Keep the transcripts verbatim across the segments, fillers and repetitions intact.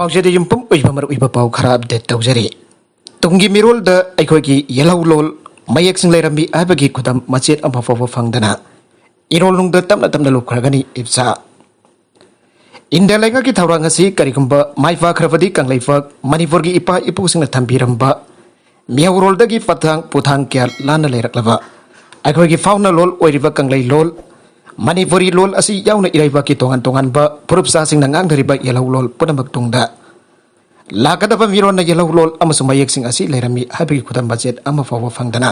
ꯄꯥꯎꯖꯦꯗ ꯌꯨꯝꯐꯝ ꯑꯣꯏꯕ ꯃꯔꯨꯑꯣꯏꯕ ꯄꯥꯎ ꯈꯔ ꯑꯞꯗꯦꯠ ꯇꯧꯖꯔꯤ꯫ ꯇꯨꯡꯒꯤ ꯃꯤꯔꯣꯜꯗ ꯑꯩꯈꯣꯏꯒꯤ ꯌꯦꯜꯍꯧꯂꯣꯜ ꯃꯌꯦꯛꯁꯤꯡ ꯂꯩꯔꯝꯃꯤ ꯍꯥꯏꯕꯒꯤ ꯈꯨꯗꯝ ꯃꯆꯦꯠ ꯑꯃ ꯐꯥꯎꯕ ꯐꯪꯗꯅ ꯏꯔꯣꯜꯅꯨꯡꯗ ꯇꯞꯅ ꯇꯞꯅ ꯂꯨꯞꯈ꯭ꯔꯒꯅꯤ ꯏꯞꯁꯥ꯫ ꯏꯟꯗꯤꯌꯥ ꯂꯩꯉꯥꯛꯀꯤ ꯊꯧꯔꯥꯡ ꯑꯁꯤ ꯀꯔꯤꯒꯨꯝꯕ ꯃꯥꯏ ꯄꯥꯛꯈ꯭ꯔꯕꯗꯤ ꯀꯪꯂꯩꯄꯥꯛ ꯃꯅꯤꯄꯨꯔꯒꯤ ꯏꯄꯥ ꯏꯄꯨꯁꯤꯡꯅ ꯊꯝꯕꯤꯔꯝꯕ ꯃꯤꯍꯧꯔꯣꯜꯗꯒꯤ ꯄꯊꯥꯡ ꯄꯨꯊꯥꯡ ꯀꯌꯥ ꯂꯥꯟꯅ ꯂꯩꯔꯛꯂꯕ ꯑꯩꯈꯣꯏꯒꯤ ꯐꯥꯎꯅ ꯂꯣꯜ ꯑꯣꯏꯔꯤꯕ ꯀꯪꯂꯩ ꯂꯣꯜ, ꯃꯅꯤꯄꯨꯔꯤ ꯂꯣꯜ ꯑꯁꯤ ꯌꯥꯎꯅ ꯏꯔꯩꯕꯥꯛꯀꯤ ꯇꯣꯉꯥꯟ ꯇꯣꯉꯥꯟꯕ ꯐꯨꯔꯨꯞ ꯆꯥꯁꯤꯡꯅ ꯉꯥꯡꯅꯔꯤꯕ ꯌꯦꯜꯍꯧ ꯂꯣꯜ ꯄꯨꯝꯅꯃꯛ ꯇꯨꯡꯗ ꯂꯥꯛꯀꯗꯕ ꯃꯤꯔꯣꯟꯅ ꯌꯦꯜꯍꯧ ꯂꯣꯜ ꯑꯃꯁꯨꯡ ꯃꯌꯦꯛꯁꯤꯡ ꯑꯁꯤ ꯂꯩꯔꯝꯃꯤ ꯍꯥꯏꯕꯒꯤ ꯈꯨꯗꯝ ꯃꯆꯦꯠ ꯑꯃ ꯐꯥꯎꯕ ꯐꯪꯗꯅ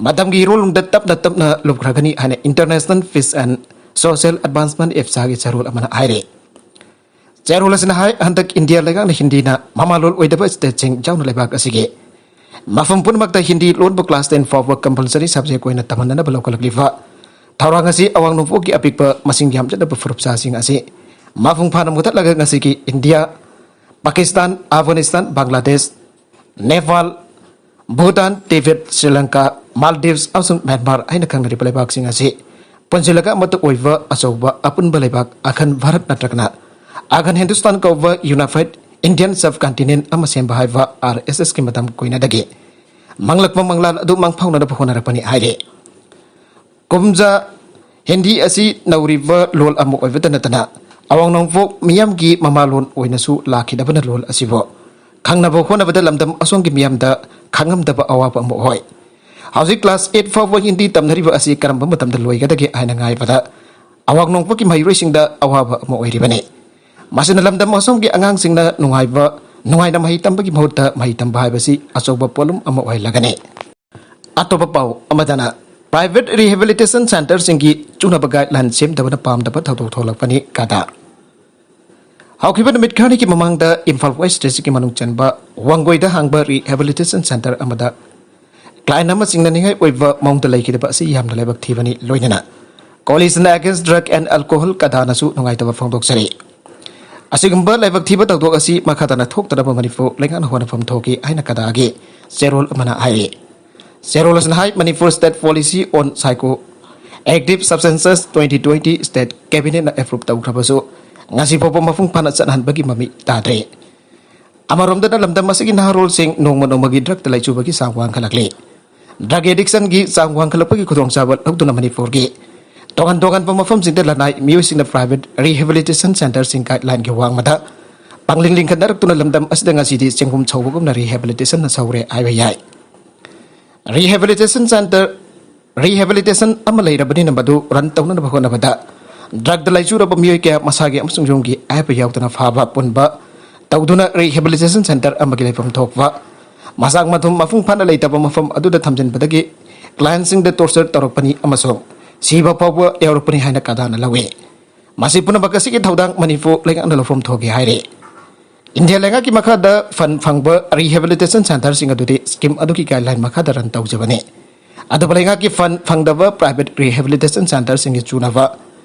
ꯃꯇꯝꯒꯤ ꯏꯔꯣꯜꯅꯨꯡꯗ ꯇꯞꯅ ꯇꯞꯅ ꯂꯨꯞꯈ꯭ꯔꯒꯅꯤ ꯍꯥꯏꯅ International Peace and Social Advancement, ꯏꯞꯁꯥꯒꯤ ꯆꯦꯔꯣꯜ ꯑꯃꯅ ꯍꯥꯏꯔꯤ꯫ ꯆꯦꯔꯣꯜ ꯑꯁꯤꯅ ꯍꯥꯏ, ꯍꯟꯗꯛ ꯏꯟꯗꯤꯌꯥ ꯂꯩꯉꯥꯛꯅ ꯍꯤꯟꯗꯤꯅ ꯃꯃꯥꯂꯣꯟ ꯑꯣꯏꯗꯕ ꯁ꯭ꯇꯦꯠꯁꯤꯡ ꯌꯥꯎꯅ ꯂꯩꯕꯥꯛ ꯑꯁꯤꯒꯤ ꯃꯐꯝ ꯄꯨꯝꯅꯃꯛꯇ ꯍꯤꯟꯗꯤ ꯂꯣꯟꯕꯨ class ten ꯐꯥꯎꯕ compulsory subject ꯑꯣꯏꯅ ꯇꯝꯍꯟꯅꯅꯕ ꯂꯧꯈꯠꯂꯛꯂꯤꯕ ꯊꯧꯔꯥꯡ ꯑꯁꯤ ꯑꯋꯥꯡ ꯅꯣꯡꯄꯣꯛꯀꯤ ꯑꯄꯤꯛꯄ ꯃꯁꯤꯡ ꯌꯥꯝꯖꯗꯕ ꯐꯨꯔꯨꯞ ꯆꯥꯁꯤꯡ ꯑꯁꯤ ꯃꯄꯨꯡ ꯐꯥꯅ ꯃꯨꯊꯠꯂꯒ ꯉꯁꯤꯒꯤ ꯏꯟꯗꯤꯌꯥ, ꯄꯥꯀꯤꯁꯇꯥꯟ, ꯑꯐꯒꯥꯅꯤꯁꯇꯥꯟ, ꯕꯪꯒ꯭ꯂꯥꯗꯦꯁ, ꯅꯦꯄꯥꯜ, ꯚꯨꯇꯥꯟ, ꯇꯤꯕꯦꯠ, ꯁ꯭ꯔꯤ ꯂꯪꯀꯥ, ꯃꯥꯜꯗꯤꯚꯁ ꯑꯃꯁꯨꯡ ꯃ꯭ꯌꯥꯟꯃꯥꯔ ꯍꯥꯏꯅ ꯈꯪꯅꯔꯤꯕ ꯂꯩꯕꯥꯛꯁꯤꯡ ꯑꯁꯤ ꯄꯨꯟꯁꯤꯜꯂꯒ ꯑꯃꯠꯇ ꯑꯣꯏꯕ ꯑꯆꯧꯕ ꯑꯄꯨꯟꯕ ꯂꯩꯕꯥꯛ ꯑꯈꯟ ꯚꯥꯔꯠ ꯅꯠꯇ꯭ꯔꯒꯅ ꯑꯈꯟ ꯍꯤꯟꯗꯨꯁꯇꯥꯟ ꯀꯧꯕ Unified Indian Subcontinent ꯑꯃ ꯁꯦꯝꯕ ꯍꯥꯏꯕ ꯑꯥꯔ ꯑꯦꯁ ꯑꯦꯁꯀꯤ ꯃꯇꯝ ꯀꯨꯏꯅꯗꯒꯤ ꯃꯪꯂꯛꯄ ꯃꯪꯂꯥꯟ ꯑꯗꯨ ꯃꯪꯐꯥꯎꯅꯅꯕ ꯍꯣꯠꯅꯔꯛꯄꯅꯤ ꯍꯥꯏꯔꯤ꯫ ꯀꯨꯝꯖꯥ ꯍꯤꯟꯗꯤ ꯑꯁꯤ ꯅꯧꯔꯤꯕ ꯂꯣꯜ ꯑꯃ ꯑꯣꯏꯕꯇ ꯅꯠꯇꯅ ꯑꯋꯥꯡ ꯅꯣꯡꯄꯣꯛ ꯃꯤꯌꯥꯝꯒꯤ ꯃꯃꯥꯂꯣꯟ ꯑꯣꯏꯅꯁꯨ ꯂꯥꯛꯈꯤꯗꯕꯅ ꯂꯣꯜ ꯑꯁꯤꯕꯨ ꯈꯪꯅꯕ ꯍꯣꯠꯅꯕꯗ ꯂꯝꯗꯝ ꯑꯁꯣꯝꯒꯤ ꯃꯤꯌꯥꯝꯗ ꯈꯪꯉꯝꯗꯕ ꯑꯋꯥꯕ ꯑꯃ ꯑꯣꯏ꯫ ꯍꯧꯖꯤꯛ class eight ꯐꯥꯎꯕ ꯍꯤꯟꯗꯤ ꯇꯝꯅꯔꯤꯕ ꯑꯁꯤ ꯀꯔꯝꯕ ꯃꯇꯝꯗ ꯂꯣꯏꯒꯗꯒꯦ ꯍꯥꯏꯅ ꯉꯥꯏꯕꯗ ꯑꯋꯥꯡ ꯅꯣꯡꯄꯣꯛꯀꯤ ꯃꯍꯩꯔꯣꯏꯁꯤꯡꯗ ꯑꯋꯥꯕ ꯑꯃ ꯑꯣꯏꯔꯤꯕꯅꯤ꯫ ꯃꯁꯤꯅ ꯂꯝꯗꯝ ꯑꯁꯣꯝꯒꯤ ꯑꯉꯥꯡꯁꯤꯡꯅ ꯅꯨꯡꯉꯥꯏꯕ, ꯅꯨꯡꯉꯥꯏꯅ ꯃꯍꯩ ꯇꯝꯕꯒꯤ ꯃꯍꯨꯠꯇ ꯃꯍꯩ ꯇꯝꯕ ꯍꯥꯏꯕꯁꯤ ꯑꯆꯧꯕ ꯄꯣꯠꯂꯨꯝ ꯑꯃ ꯑꯣꯏꯍꯜꯂꯒꯅꯤ꯫ ꯑꯇꯣꯞꯄ ꯄꯥꯎ ꯑꯃꯗꯅ, private rehabilitation centreꯁꯤꯡꯒꯤ ꯆꯨꯅꯕ guideline ꯁꯦꯝꯗꯕꯅ ꯄꯥꯝꯗꯕ ꯊꯧꯗꯣꯛ ꯊꯣꯛꯂꯛꯄꯅꯤ ꯀꯗꯥ꯫ ꯍꯧꯈꯤꯕ ꯅꯨꯃꯤꯠ ꯈꯔꯅꯤꯒꯤ ꯃꯃꯥꯡꯗ ꯏꯝꯐꯥꯜ West Districtꯀꯤ ꯃꯅꯨꯡ ꯆꯟꯕ ꯋꯥꯡꯒꯣꯏꯗ ꯍꯥꯡꯕ rehabilitation centre ꯑꯃꯗ client ꯑꯃ ꯆꯤꯡꯅꯅꯤꯡꯉꯥꯏ ꯑꯣꯏꯕ ꯃꯑꯣꯡꯗ ꯂꯩꯈꯤꯗꯕ ꯑꯁꯤ ꯌꯥꯝꯅ ꯂꯥꯏꯕꯛ ꯊꯤꯕꯅꯤ꯫ ꯂꯣꯏꯅꯅ Coalition Against Drug and Alcohol, ꯀꯗꯥꯅꯁꯨ ꯅꯨꯡꯉꯥꯏꯇꯕ ꯐꯣꯡꯗꯣꯛꯆꯔꯤ꯫ ꯑꯁꯤꯒꯨꯝꯕ ꯂꯥꯏꯕꯛ ꯊꯤꯕ ꯊꯧꯗꯣꯛ ꯑꯁꯤ ꯃꯈꯥ ꯇꯥꯅ ꯊꯣꯛꯇꯅꯕ ꯃꯅꯤꯄꯨꯔ ꯂꯩꯉꯥꯛꯅ ꯍꯣꯠꯅꯐꯝ ꯊꯣꯛꯈꯤ ꯍꯥꯏꯅ ꯀꯗꯥꯒꯤ ꯆꯦꯔꯣꯜ ꯑꯃꯅ ꯍꯥꯏꯔꯤ꯫ ꯆꯦꯔꯣꯜ ꯑꯁꯤꯅ ꯍꯥꯏ, Manipur State Policy on Psychoactive Substances twenty twenty State Cabinetꯅ approve ꯇꯧꯈ꯭ꯔꯕꯁꯨ ꯉꯁꯤ ꯐꯥꯎꯕ ꯃꯄꯨꯡ ꯐꯥꯅ ꯆꯠꯍꯟꯕꯒꯤ ꯃꯃꯤ ꯇꯥꯗ꯭ꯔꯤ꯫ ꯑꯃꯔꯣꯝꯗꯅ ꯂꯝꯗꯝ ꯑꯁꯤꯒꯤ ꯅꯍꯥꯔꯣꯜꯁꯤꯡ ꯅꯣꯡꯃ ꯅꯣꯡꯃꯒꯤ ꯗ꯭ꯔꯒꯇ ꯂꯥꯏꯆꯨꯕꯒꯤ ꯆꯥꯡ ꯋꯥꯡꯈꯠꯂꯛꯂꯤ꯫ ꯗ꯭ꯔꯒ ꯑꯦꯗꯤꯛꯁꯟꯒꯤ ꯆꯥꯡ ꯋꯥꯡꯈꯠꯂꯛꯄꯒꯤ ꯈꯨꯗꯣꯡꯆꯥꯕ ꯂꯧꯗꯨꯅ ꯃꯅꯤꯄꯨꯔꯒꯤ ꯇꯣꯉꯥꯟ ꯇꯣꯉꯥꯟꯕ ꯃꯐꯝꯁꯤꯡꯗ ꯂꯅꯥꯏ ꯃꯤꯑꯣꯏꯁꯤꯡꯅ private rehabilitation centreꯁꯤꯡ guideline ꯒꯤ ꯋꯥꯡꯃꯗ ꯄꯥꯡꯂꯤꯡ ꯂꯤꯡꯈꯠꯅꯔꯛꯇꯨꯅ ꯂꯝꯗꯝ ꯑꯁꯤꯗ ꯉꯁꯤꯗꯤ ꯆꯦꯡꯒꯨꯝ ꯁꯧꯕꯒꯨꯝꯅ rehabilitationꯅ ꯁꯧꯔꯦ ꯍꯥꯏꯕ ꯌꯥꯏ꯫ Rehabilitation centre, rehabilitation ꯑꯃ ꯂꯩꯔꯕꯅꯤꯅ ꯃꯗꯨ run ꯇꯧꯅꯅꯕ ꯍꯣꯠꯅꯕꯗ ꯗ꯭ꯔꯒꯇ ꯂꯥꯏꯆꯨꯔꯕ ꯃꯤꯑꯣꯏ ꯀꯌꯥ ꯃꯁꯥꯒꯤ ꯑꯃꯁꯨꯡ ꯌꯨꯝꯒꯤ ꯑꯍꯦꯞꯄ ꯌꯥꯎꯗꯅ ꯐꯥꯕ ꯄꯨꯟꯕ ꯇꯧꯗꯨꯅ rehabilitation centre ꯑꯃꯒꯤ ꯂꯩꯐꯝ ꯊꯣꯛꯄ ꯃꯆꯥꯛ ꯃꯊꯨꯝ ꯃꯄꯨꯡ ꯐꯥꯅ ꯂꯩꯇꯕ ꯃꯐꯝ ꯑꯗꯨꯗ ꯊꯝꯖꯤꯟꯕꯗꯒꯤ clientꯁꯤꯡꯗ torture ꯇꯧꯔꯛꯄꯅꯤ ꯑꯃꯁꯨꯡ ꯁꯤꯕ ꯐꯥꯎꯕ ꯌꯥꯎꯔꯛꯄꯅꯤ ꯍꯥꯏꯅ ꯀꯗꯥꯅ ꯂꯧꯏ꯫ ꯃꯁꯤ ꯄꯨꯝꯅꯃꯛ ꯑꯁꯤꯒꯤ ꯊꯧꯗꯥꯡ ꯃꯅꯤꯄꯨꯔ ꯂꯩꯉꯥꯛꯅ ꯂꯧꯐꯝ ꯊꯣꯛꯏ ꯍꯥꯏꯔꯤ꯫ ꯏꯟꯗꯤꯌꯥ ꯂꯩꯉꯥꯛꯀꯤ ꯃꯈꯥꯗ fund ꯐꯪꯕ rehabilitation centreꯁꯤꯡ ꯑꯗꯨꯗꯤ scheme ꯑꯗꯨꯒꯤ guideline ꯃꯈꯥꯗ run ꯇꯧꯖꯕꯅꯤ꯫ ꯑꯗꯨꯕꯨ ꯂꯩꯉꯥꯛꯀꯤ fund ꯐꯪꯗꯕ private rehabilitation centreꯁꯤꯡꯒꯤ ꯆꯨꯅꯕ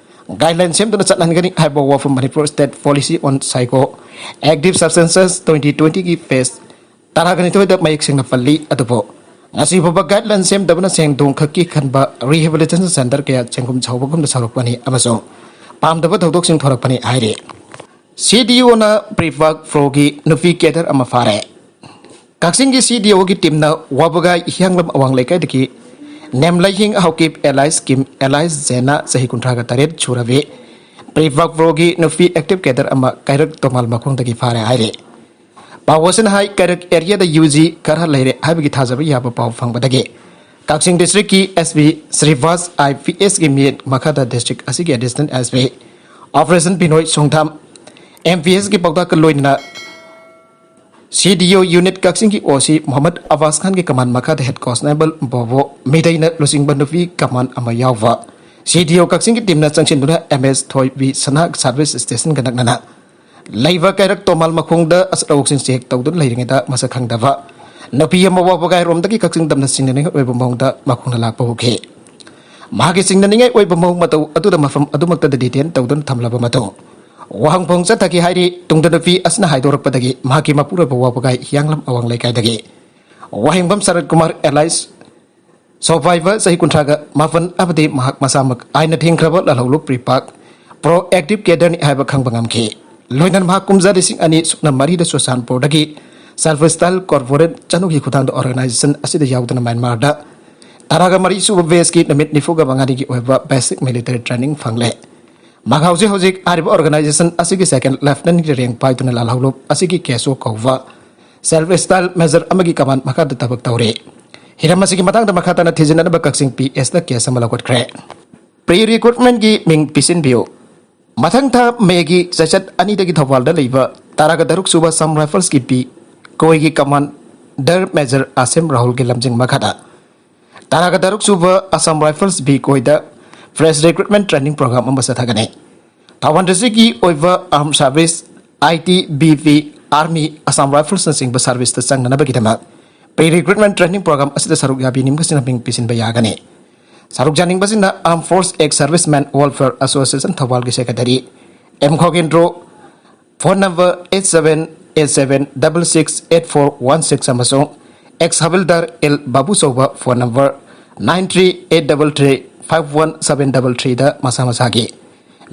guideline ꯁꯦꯝꯗꯨꯅ ꯆꯠꯍꯟꯒꯅꯤ ꯍꯥꯏꯕ ꯋꯥꯐꯝ Manipur State Policy on Psychoactive Substances twenty twentyꯒꯤ page ꯇꯔꯥꯒ ꯅꯤꯊꯣꯏꯗ ꯃꯌꯦꯛ ꯁꯦꯡꯅ ꯄꯜꯂꯤ꯫ ꯑꯗꯨꯕꯨ ꯉꯁꯤ ꯐꯥꯎꯕ guideline ꯁꯦꯝꯗꯕꯅ ꯁꯦꯟ ꯊꯨꯝ ꯈꯛꯀꯤ ꯈꯟꯕ rehabilitation centre ꯀꯌꯥ ꯆꯦꯡꯒꯨꯝ ꯁꯧꯕꯒꯨꯝꯅ ꯁꯧꯔꯛꯄꯅꯤ ꯑꯃꯁꯨꯡ ꯄꯥꯝꯗꯕ ꯊꯧꯗꯣꯛꯁꯤꯡ ꯊꯣꯔꯛꯄꯅꯤ ꯍꯥꯏꯔꯤ꯫ CDOꯅ ꯄ꯭ꯔꯤꯄꯥꯛ ꯐ꯭ꯔꯣꯒꯤ ꯅꯨꯄꯤ cadre ꯑꯃ ꯐꯥꯔꯦ꯫ ꯀꯛꯆꯤꯡꯒꯤ CDOꯒꯤ teamꯅ ꯋꯥꯕꯒꯥꯏ ꯍꯤꯌꯥꯡꯂꯝ ꯑꯋꯥꯡ ꯂꯩꯀꯥꯏꯗꯒꯤ ꯅꯦꯝꯂꯩꯍꯤꯡ ꯍꯧꯀꯤꯞ alias ꯀꯤꯝ alias ꯖꯦꯅꯥ ꯆꯍꯤ ꯀꯨꯟꯊ꯭ꯔꯥꯒ ꯇꯔꯦꯠ ꯁꯨꯔꯕꯤ ꯄ꯭ꯔꯤꯄꯥꯛ ꯐ꯭ꯔꯣꯒꯤ ꯅꯨꯄꯤ active cadre ꯑꯃ ꯀꯩꯔꯛ ꯇꯣꯃꯥꯜ ꯃꯈꯣꯡꯗꯒꯤ ꯐꯥꯔꯦ ꯍꯥꯏꯔꯤ꯫ ꯄꯥꯎ ꯑꯁꯤꯅ ꯍꯥꯏ ꯀꯩꯔꯛ areaꯗ UG ꯈꯔ ꯂꯩꯔꯦ ꯍꯥꯏꯕꯒꯤ ꯊꯥꯖꯕ ꯌꯥꯕ ꯄꯥꯎ ꯐꯪꯕꯗꯒꯤ ꯀꯛꯆꯤꯡ districtꯀꯤ SP ꯁ꯭ꯔꯤꯚꯥꯁ IPSꯀꯤ ꯃꯤꯠꯌꯦꯡ ꯃꯈꯥꯗ district ꯑꯁꯤꯒꯤ Additional SP Operation ꯕꯤꯅꯣꯏ ꯁꯣꯡꯊꯥꯝ MPSꯀꯤ ꯄꯥꯎꯇꯥꯛꯀ ꯂꯣꯏꯅꯅ CDO unit ꯀꯛꯆꯤꯡꯒꯤ OC ꯃꯨꯍꯝꯃꯗ ꯑꯕꯥꯁ ꯈꯥꯟꯒꯤ command ꯃꯈꯥꯗ head constable ꯕꯣꯕꯣ ꯃꯤꯗꯩꯅ ꯂꯨꯆꯤꯡꯕ ꯅꯨꯄꯤ command ꯑꯃ ꯌꯥꯎꯕ CDO ꯀꯛꯆꯤꯡꯒꯤ teamꯅ ꯆꯪꯁꯤꯟꯗꯨꯅ MS ꯊꯣꯏꯕꯤ ꯁꯅꯥ service stationꯒ ꯅꯛꯅꯅ ꯂꯩꯕ ꯀꯩꯔꯛ ꯇꯣꯃꯥꯜ ꯃꯈꯣꯡꯗ ꯑꯆꯠ ꯑꯋꯣꯛꯁꯤꯡ check ꯇꯧꯗꯨꯅ ꯂꯩꯔꯤꯉꯩꯗ ꯃꯁꯛ ꯈꯪꯗꯕ ꯅꯨꯄꯤ ꯑꯃ ꯋꯥꯕꯒꯥꯏꯔꯣꯝꯗꯒꯤ ꯀꯛꯆꯤꯡ ꯇꯝꯅ ꯆꯤꯡꯅꯅꯤꯡꯉꯥꯏ ꯑꯣꯏꯕ ꯃꯑꯣꯡꯗ ꯃꯈꯣꯡꯅ ꯂꯥꯛꯄ ꯎꯈꯤ꯫ ꯃꯍꯥꯛꯀꯤ ꯆꯤꯡꯅꯅꯤꯡꯉꯥꯏ ꯑꯣꯏꯕ ꯃꯑꯣꯡ ꯃꯇꯧ ꯑꯗꯨꯗ ꯃꯐꯝ ꯑꯗꯨꯃꯛꯇꯗ detain ꯇꯧꯗꯨꯅ ꯊꯝꯂꯕ ꯃꯇꯨꯡ ꯋꯥꯍꯪ ꯐꯥꯎ ꯆꯠꯊꯈꯤ ꯍꯥꯏꯔꯤ꯫ ꯇꯨꯡꯗ ꯅꯨꯄꯤ ꯑꯁꯤꯅ ꯍꯥꯏꯗꯣꯔꯛꯄꯗꯒꯤ ꯃꯍꯥꯛꯀꯤ ꯃꯄꯨꯔꯣꯏꯕ ꯋꯥꯕꯒꯥꯏ ꯍꯤꯌꯥꯡꯂꯝ ꯑꯋꯥꯡ ꯂꯩꯀꯥꯏꯗꯒꯤ ꯋꯥꯍꯦꯡꯕꯝ ꯁꯔꯠ ꯀꯨꯃꯥꯔ alias ꯁꯣꯚꯥꯏꯕ ꯆꯍꯤ ꯀꯨꯟꯊ꯭ꯔꯥꯒ ꯃꯥꯄꯟ ꯑꯃꯗꯤ ꯃꯍꯥꯛ ꯃꯁꯥꯃꯛ ꯑꯥꯏꯟꯅ ꯊꯤꯡꯈ꯭ꯔꯕ ꯂꯥꯜꯍꯧꯂꯨꯞ ꯄ꯭ꯔꯤꯄꯥꯛ ꯄ꯭ꯔꯣ ꯑꯦꯛꯇꯤꯚ ꯀꯦꯗꯔꯅꯤ ꯍꯥꯏꯕ ꯈꯪꯕ ꯉꯝꯈꯤ꯫ ꯂꯣꯏꯅꯅ ꯃꯍꯥꯛ ꯀꯨꯝꯖꯥ ꯂꯤꯁꯤꯡ ꯑꯅꯤ ꯁꯨꯞꯅ ꯃꯔꯤꯗ ꯆꯨꯔꯆꯥꯟꯄꯨꯔꯗꯒꯤ ꯁꯦꯜꯐ ꯁ꯭ꯇꯥꯏꯜ ꯀꯣꯔꯄꯣꯔꯦꯠ ꯆꯅꯨꯒꯤ ꯈꯨꯠꯊꯥꯡꯗ ꯑꯣꯔꯒꯅꯥꯏꯖꯦꯁꯟ ꯑꯁꯤꯗ ꯌꯥꯎꯗꯨꯅ ꯃ꯭ꯌꯥꯟꯃꯥꯔꯗ ꯇꯔꯥꯒ ꯃꯔꯤ ꯁꯨꯕ ꯕꯦꯁꯀꯤ ꯅꯨꯃꯤꯠ ꯅꯤꯐꯨꯒ ꯃꯉꯥꯅꯤꯒꯤ ꯑꯣꯏꯕ ꯕꯦꯁꯤꯛ ꯃꯤꯂꯤꯇꯔꯤ ꯇ꯭ꯔꯦꯅꯤꯡ ꯐꯪꯂꯦ꯫ ꯃꯍꯥꯛ ꯍꯧꯖꯤꯛ ꯍꯧꯖꯤꯛ ꯍꯥꯏꯔꯤꯕ ꯑꯣꯔꯒꯅꯥꯏꯖꯦꯁꯟ ꯑꯁꯤꯒꯤ ꯁꯦꯀꯦꯟ ꯂꯦꯐꯇꯅꯦꯟꯒꯤ ꯔꯦꯡ ꯄꯥꯏꯗꯨꯅ ꯂꯥꯜꯍꯧꯂꯨꯞ ꯑꯁꯤꯒꯤ ꯀꯦꯁ ꯑꯣ ꯀꯧꯕ ꯁꯦꯜꯐ ꯁ꯭ꯇꯥꯏꯜ ꯃꯦꯖꯔ ꯑꯃꯒꯤ ꯀꯃꯥꯟ ꯃꯈꯥꯗ ꯊꯕꯛ ꯇꯧꯔꯤ꯫ ꯍꯤꯔꯝ ꯑꯁꯤꯒꯤ ꯃꯇꯥꯡꯗ ꯃꯈꯥ ꯇꯥꯅ ꯊꯤꯖꯤꯟꯅꯅꯕ ꯀꯛꯆꯤꯡ ꯄꯤ ꯑꯦꯁꯇ ꯀꯦꯁ ꯑꯃ ꯂꯧꯈꯠꯈ꯭ꯔꯦ꯫ ꯄ꯭ꯔꯤ ꯔꯤꯀ꯭ꯔꯨꯠꯃꯦꯟꯒꯤ ꯃꯤꯡ ꯄꯤꯁꯤꯟꯕꯤꯌꯨ꯫ ꯃꯊꯪ ꯊꯥ ꯃꯦꯒꯤ ꯆꯩꯆꯠ ꯑꯅꯤꯗꯒꯤ ꯊꯧꯕꯥꯜꯗ ꯂꯩꯕ ꯇꯔꯥꯒ ꯇꯔꯨꯛ ꯁꯨꯕ ꯑꯁꯥꯝ ꯔꯥꯏꯐꯜꯁꯀꯤ ꯄꯤ ꯀꯣꯏꯒꯤ ꯀꯃꯥꯟꯗꯔ ꯃꯦꯖꯔ ꯑꯁꯦꯝ ꯔꯥꯍꯨꯜꯒꯤ ꯂꯝꯖꯤꯡ ꯃꯈꯥꯗ ꯇꯔꯥꯒ ꯇꯔꯨꯛ ꯁꯨꯕ ꯑꯁꯥꯝ ꯔꯥꯏꯐꯜꯁ ꯕꯤ ꯀꯣꯏꯗ ꯐ꯭ꯔꯦꯁ ꯔꯤꯀ꯭ꯔꯨꯠꯃꯦꯟ ꯇ꯭ꯔꯦꯅꯤꯡ ꯄ꯭ꯔꯣꯒ꯭ꯔꯥꯝ ꯑꯃ ꯆꯠꯊꯒꯅꯤ꯫ ꯊꯧꯕꯥꯜ ꯗꯤꯁꯇ꯭ꯔꯤꯛꯀꯤ ꯑꯣꯏꯕ army service, I T B P, army, Assam ꯔꯥꯏꯐꯜꯁꯅꯆꯤꯡꯕ ꯁꯥꯔꯚꯤꯁꯇ ꯆꯪꯅꯅꯕꯒꯤꯗꯃꯛ ꯄ꯭ꯔꯤ ꯔꯤꯀ꯭ꯔꯨꯠꯃꯦꯟ ꯇ꯭ꯔꯦꯅꯤꯡ ꯄ꯭ꯔꯣꯒ꯭ꯔꯥꯝ ꯑꯁꯤꯗ ꯁꯔꯨꯛ ꯌꯥꯕꯤꯅꯤꯡꯕꯁꯤꯡꯅ ꯃꯤꯡ ꯄꯤꯁꯤꯟꯕ ꯌꯥꯒꯅꯤ꯫ ꯁꯔꯨꯛ ꯌꯥꯅꯤꯡꯕꯁꯤꯡꯅ ꯑꯥꯔꯝ ꯐꯣꯔꯁ ꯑꯦꯛꯁ ꯁꯥꯔꯚꯤꯁꯃꯦꯟ ꯋꯦꯜꯐꯤꯌꯔ ꯑꯦꯁꯣꯁꯤꯌꯦꯁꯟ ꯊꯧꯕꯥꯜꯒꯤ secretary M Khogendro, phone number eight seven eight seven double six eight four one six ꯑꯃꯁꯨꯡ ex havildar L Babuchouba, phone number nine three eight double three five one seven double threeꯗ ꯃꯁꯥ ꯃꯁꯥꯒꯤ